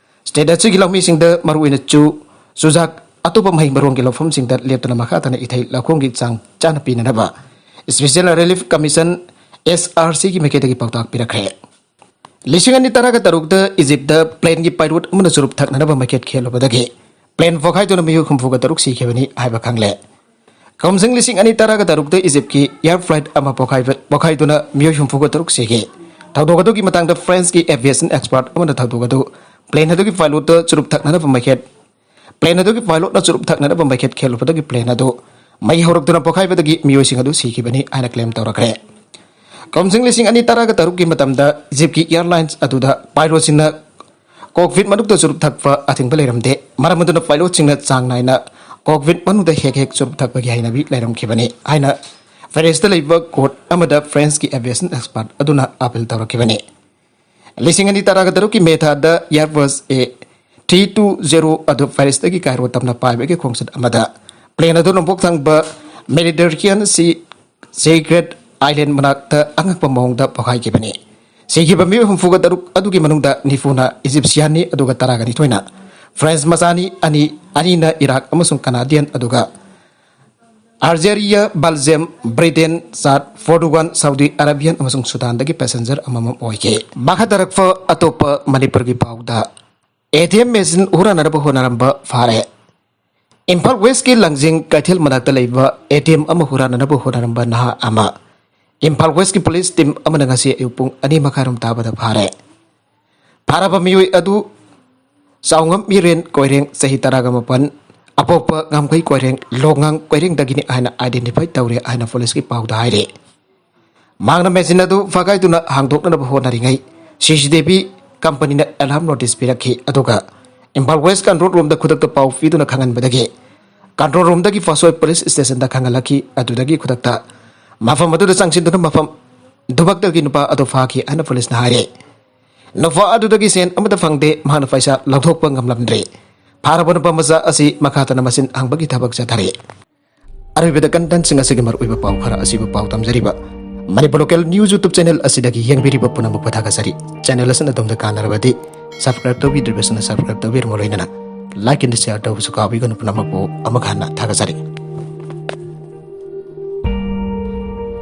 ꯁ꯭ꯇꯦꯠ ꯑꯁꯤꯒꯤ ꯂꯧꯃꯤꯁꯤꯡꯗ ꯃꯔꯨꯑꯣꯏꯅ ꯆꯨ, ꯆꯨꯖꯥꯛ, ꯑꯇꯣꯞꯄ ꯃꯍꯩ ꯃꯔꯣꯡꯒꯤ ꯂꯧꯐꯝꯁꯤꯡꯗ ꯂꯦꯞꯇꯅ ꯃꯈꯥ ꯇꯥꯅ ꯏꯊꯩ ꯂꯧꯈꯣꯡꯒꯤ ꯆꯥꯡ ꯆꯥꯅ ꯄꯤꯅꯅꯕ ꯏꯁꯄꯤꯁꯦꯜ ꯔꯤꯂꯤꯐ ꯀꯃꯤꯁꯟ, ꯑꯦꯁ ꯑꯥꯔ ꯁꯤꯒꯤ ꯃꯥꯏꯀꯩꯗꯒꯤ ꯄꯥꯎꯇꯥꯛ ꯄꯤꯔꯛꯈ꯭ꯔꯦ꯫ ꯂꯤꯁꯤꯡ ꯑꯅꯤ ꯇꯔꯥꯒ ꯇꯔꯨꯛꯇ ꯏꯖꯤꯞꯇ ꯄ꯭ꯂꯦꯟꯒꯤ ꯄꯥꯏꯂꯣꯠ ꯑꯃꯅ ꯆꯨꯔꯨꯞ ꯊꯛꯅꯅꯕ ꯃꯩꯈꯦꯠ ꯈꯦꯜꯂꯨꯕꯗꯒꯤ ꯄ꯭ꯂꯦꯟ ꯄꯣꯈꯥꯏꯗꯨꯅ ꯃꯤꯑꯣꯏ ꯍꯨꯝꯐꯨꯒ ꯇꯔꯨꯛ ꯁꯤꯈꯤꯕꯅꯤ ꯍꯥꯏꯕ ꯈꯪꯂꯦ꯫ ꯀꯨꯝꯖꯤꯡ ꯂꯤꯁꯤꯡ ꯑꯅꯤ ꯇꯔꯥꯒ ꯇꯔꯨꯛꯇ ꯏꯖꯤꯞꯀꯤ ꯑꯦꯌꯥꯔ ꯐ꯭ꯂꯥꯏꯠ ꯑꯃ ꯄꯣꯈꯥꯏꯕ-, ꯄꯣꯈꯥꯏꯗꯨꯅ ꯃꯤꯑꯣꯏ ꯍꯨꯝꯐꯨꯒ ꯇꯔꯨꯛ ꯁꯤꯈꯤ꯫ ꯊꯧꯗꯣꯛ ꯑꯗꯨꯒꯤ ꯃꯇꯥꯡꯗ ꯐ꯭ꯔꯦꯟꯁꯀꯤ ꯑꯦꯚꯤꯌꯦꯁꯟ ꯑꯦꯛꯁꯄꯔꯠ ꯑꯃꯅ ꯊꯧꯗꯣꯛ ꯑꯗꯨ ꯄ꯭ꯂꯦꯟ ꯑꯗꯨꯒꯤ ꯄꯥꯏꯂꯣꯠꯇ ꯆꯨꯔꯨꯞ ꯊꯛꯅꯅꯕ ꯃꯩꯈꯦꯠ, ꯄ꯭ꯂꯦꯟ ꯑꯗꯨꯒꯤ ꯄꯥꯏꯂꯣꯠꯅ ꯆꯨꯔꯨꯞ ꯊꯛꯅꯅꯕ ꯃꯩꯈꯦꯠ ꯈꯦꯜꯂꯨꯕꯗꯒꯤ ꯄ꯭ꯂꯦꯟ ꯑꯗꯨ ꯃꯩ ꯍꯧꯔꯛꯇꯨꯅ ꯄꯣꯈꯥꯏꯕꯗꯒꯤ ꯃꯤꯑꯣꯏꯁꯤꯡ ꯑꯗꯨ ꯁꯤꯈꯤꯕꯅꯤ ꯍꯥꯏꯅ ꯀ꯭ꯂꯦꯝ ꯇꯧꯔꯛꯈ꯭ꯔꯦ꯫ ꯀꯨꯝꯖꯤꯡ ꯂꯤꯁꯤꯡ ꯑꯅꯤ ꯇꯔꯥꯒ ꯇꯔꯨꯛꯀꯤ ꯃꯇꯝꯗ ꯏꯖꯤꯞꯀꯤ ꯑꯦꯌꯥꯔꯂꯥꯏꯟꯁ ꯑꯗꯨꯗ ꯄꯥꯏꯂꯣꯠꯁꯤꯡꯅ ꯀꯣꯛꯄꯤꯠ ꯃꯅꯨꯡꯗ ꯆꯨꯔꯨꯞ ꯊꯛꯄ ꯑꯊꯤꯡꯕ ꯂꯩꯔꯝꯗꯦ꯫ ꯃꯔꯝ ꯑꯗꯨꯅ ꯄꯥꯏꯂꯣꯠꯁꯤꯡꯅ ꯆꯥꯡ ꯅꯥꯏꯅ ꯀꯣꯛꯄꯤꯠ ꯃꯅꯨꯡꯗ ꯍꯦꯛ ꯍꯦꯛ ꯆꯨꯔꯨꯞ ꯊꯛꯄꯒꯤ ꯍꯩꯅꯕꯤ ꯂꯩꯔꯝꯈꯤꯕꯅꯤ ꯍꯥꯏꯅ ꯄꯦꯔꯤꯁꯇ ꯂꯩꯕ ꯀꯣꯔꯠ ꯑꯃꯗ ꯐ꯭ꯔꯦꯟꯁꯀꯤ ꯑꯦꯚꯤꯌꯦꯁꯟ ꯑꯦꯛꯁꯄꯔꯠ ꯑꯗꯨꯅ ꯑꯥꯄꯤꯜ ꯇꯧꯔꯛꯈꯤꯕꯅꯤ꯫ ꯂꯤꯁꯤꯡ ꯑꯅꯤ ꯇꯔꯥꯒ ꯇꯔꯨꯛꯀꯤ ꯃꯦ ꯊꯥꯗ ꯑꯦꯌꯔꯕꯁ ꯑꯦ ꯊ꯭ꯔꯤ ꯇꯨ ꯖꯦꯔꯣ ꯑꯗꯨ ꯄꯦꯔꯤꯁꯇꯒꯤ ꯀꯥꯏꯔꯣ ꯇꯝꯅ ꯄꯥꯏꯕꯒꯤ ꯈꯣꯡꯆꯠ ꯑꯃꯗ ꯄ꯭ꯂꯦꯟ ꯑꯗꯨ ꯅꯣꯡꯄꯣꯛ ꯊꯪꯕ ꯃꯦꯗꯤꯇꯔꯦꯅꯤꯌꯟ ꯁꯤ ꯁꯤꯒ꯭ꯔꯦꯠ ꯑꯥꯏꯂꯦꯟ ꯃꯅꯥꯛꯇ ꯑꯉꯛꯄ ꯃꯑꯣꯡꯗ ꯄꯣꯈꯥꯏꯈꯤꯕꯅꯤ꯫ ꯁꯤꯈꯤꯕ ꯃꯤꯑꯣꯏ ꯍꯨꯝꯐꯨꯒ ꯇꯔꯨꯛ ꯑꯗꯨꯒꯤ ꯃꯅꯨꯡꯗ ꯅꯤꯐꯨꯅ ꯏꯖꯤꯞꯁꯤꯌꯥꯟꯅꯤ, ꯑꯗꯨꯒ ꯇꯔꯥꯒ ꯅꯤꯊꯣꯏꯅ ꯐ꯭ꯔꯦꯟꯁ ꯃꯆꯥꯅꯤ, ꯑꯅꯤ, ꯑꯅꯤꯅ ꯏꯔꯥꯛ ꯑꯃꯁꯨꯡ ꯀꯅꯥꯗꯤꯌꯟ, ꯑꯗꯨꯒ ꯑꯜꯖꯦꯔꯤꯌꯥ, ꯕꯜꯖꯤꯌꯝ, ꯕ꯭ꯔꯤꯇꯦꯟ, ꯆꯥꯗ, ꯄꯣꯔꯇꯨꯒꯥꯜ, ꯁꯥꯎꯗꯤ ꯑꯔꯥꯕꯤꯌꯥꯟ ꯑꯃꯁꯨꯡ ꯁꯨꯗꯥꯟꯗꯒꯤ ꯄꯦꯁꯦꯟꯖꯔ ꯑꯃꯃꯝ ꯑꯣꯏꯈꯤ꯫ ꯃꯈꯥ ꯇꯥꯔꯛꯄ ꯑꯇꯣꯞꯄ ꯃꯅꯤꯄꯨꯔꯒꯤ ꯄꯥꯎꯗ, ꯑꯦ ꯇꯤ ꯑꯦꯝ ꯃꯦꯆꯤꯟ ꯍꯨꯔꯥꯟꯅꯅꯕ ꯍꯣꯠꯅꯔꯝꯕ ꯐꯥꯔꯦ꯫ ꯏꯝꯐꯥꯜ ꯋꯦꯁꯀꯤ ꯂꯪꯖꯤꯡ ꯀꯩꯊꯦꯜ ꯃꯅꯥꯛꯇ ꯂꯩꯕ ꯑꯦ ꯇꯤ ꯑꯦꯝ ꯑꯃ ꯍꯨꯔꯥꯟꯅꯅꯕ ꯍꯣꯠꯅꯔꯝꯕ ꯅꯍꯥ ꯑꯃ ꯏꯝꯐꯥꯜ ꯋꯦꯁꯀꯤ ꯄꯨꯂꯤꯁ ꯇꯤꯝ ꯑꯃꯅ ꯉꯁꯤ ꯑꯌꯨꯛ ꯄꯨꯡ ꯑꯅꯤ ꯃꯈꯥꯏꯔꯣꯝ ꯇꯥꯕꯗ ꯐꯥꯔꯦ꯫ ꯐꯥꯔꯕ ꯃꯤꯑꯣꯏ ꯑꯗꯨ ꯆꯥꯎꯉꯝ ꯃꯤꯔꯦꯟ ꯀꯣꯏꯔꯦꯡ, ꯆꯍꯤ ꯇꯔꯥꯒ ꯃꯥꯄꯟ, ꯑꯄꯣꯛꯄ ꯉꯥꯝꯈꯩ ꯀꯣꯏꯔꯦꯡ, ꯂꯣꯡꯉꯥꯡ ꯀꯣꯏꯔꯦꯡꯗꯒꯤꯅꯤ ꯍꯥꯏꯅ identify ꯇꯧꯔꯦ ꯍꯥꯏꯅ ꯄꯨꯂꯤꯁꯀꯤ ꯄꯥꯎꯗ ꯍꯥꯏꯔꯤ꯫ ꯃꯍꯥꯛꯅ ꯃꯦꯆꯤꯟ ꯑꯗꯨ ꯐꯥꯒꯥꯏꯗꯨꯅ ꯍꯥꯡꯗꯣꯛꯅꯅꯕ ꯍꯣꯠꯅꯔꯤꯉꯩ ꯁꯤ ꯁꯤ ꯇꯤ ꯚꯤ ꯀꯝꯄꯅꯤꯅ alarm notice ꯄꯤꯔꯛꯈꯤ, ꯑꯗꯨꯒ ꯏꯝꯐꯥꯜ ꯋꯦꯁ ꯀꯟꯇ꯭ꯔꯣꯜ ꯔꯨꯝꯗ ꯈꯨꯗꯛꯇ ꯄꯥꯎ ꯄꯤꯗꯨꯅ ꯈꯪꯍꯟꯕꯗꯒꯤ ꯀꯟꯇ꯭ꯔꯣꯜ ꯔꯨꯝꯗꯒꯤ ꯐꯥꯁꯣꯏ ꯄꯨꯂꯤꯁ ꯁ꯭ꯇꯦꯁꯟꯗ ꯈꯪꯍꯜꯂꯛꯈꯤ꯫ ꯑꯗꯨꯗꯒꯤ ꯈꯨꯗꯛꯇ ꯃꯐꯝ ꯑꯗꯨꯗ ꯆꯪꯁꯤꯟꯗꯨꯅ ꯃꯐꯝ ꯑꯗꯨꯃꯛꯇꯒꯤ ꯅꯨꯄꯥ ꯑꯗꯨ ꯐꯥꯈꯤ ꯍꯥꯏꯅ ꯄꯨꯂꯤꯁꯅ ꯍꯥꯏꯔꯤ꯫ ꯅꯨꯄꯥ ꯑꯗꯨꯗꯒꯤ ꯁꯦꯟ ꯑꯃꯠꯇ ꯐꯪꯗꯦ, ꯃꯍꯥꯛꯅ ꯄꯩꯁꯥ ꯂꯧꯊꯣꯛꯄ ꯉꯝꯂꯝꯗ꯭ꯔꯦ꯫ ꯐꯥꯔꯕ ꯅꯨꯄꯥ ꯃꯆꯥ ꯑꯁꯤ ꯃꯈꯥ ꯇꯥꯅ ꯃꯁꯤꯡ ꯍꯪꯕꯒꯤ ꯊꯕꯛ ꯆꯠꯊꯔꯤ꯫ ꯑꯔꯣꯏꯕꯗ ꯀꯟꯇꯦꯟꯁꯤꯡ ꯑꯁꯤꯒꯤ ꯃꯔꯨꯑꯣꯏꯕ ꯄꯥꯎ ꯈꯔ ꯑꯁꯤꯕꯨ ꯄꯥꯎ ꯇꯝꯖꯔꯤꯕ ꯃꯅꯤꯄꯨꯔ ꯂꯣꯀꯦꯜ ꯅ꯭ꯌꯨꯁ ꯌꯨꯇ꯭ꯌꯨꯕ ꯆꯦꯅꯦꯜ ꯑꯁꯤꯗꯒꯤ ꯌꯦꯡꯕꯤꯔꯤꯕ ꯄꯨꯝꯅꯃꯛꯄꯨ ꯊꯥꯒꯠꯆꯔꯤ꯫ ꯆꯦꯅꯦꯜ ꯑꯁꯤꯅ ꯑꯗꯣꯝꯗ ꯀꯥꯟꯅꯔꯕꯗꯤ subscribe ꯇꯧꯕꯤꯗ꯭ꯔꯤꯕꯁꯤꯡꯅ subscribe ꯇꯧꯕꯤꯔꯝꯃꯨ, ꯂꯣꯏꯅꯅ like and share ꯇꯧꯕꯁꯨ ꯀꯥꯎꯕꯤꯒꯅꯨ꯫ ꯄꯨꯝꯅꯃꯛꯄꯨ ꯑꯃꯨꯛ ꯍꯟꯅ ꯊꯥꯒꯠꯆꯔꯤ꯫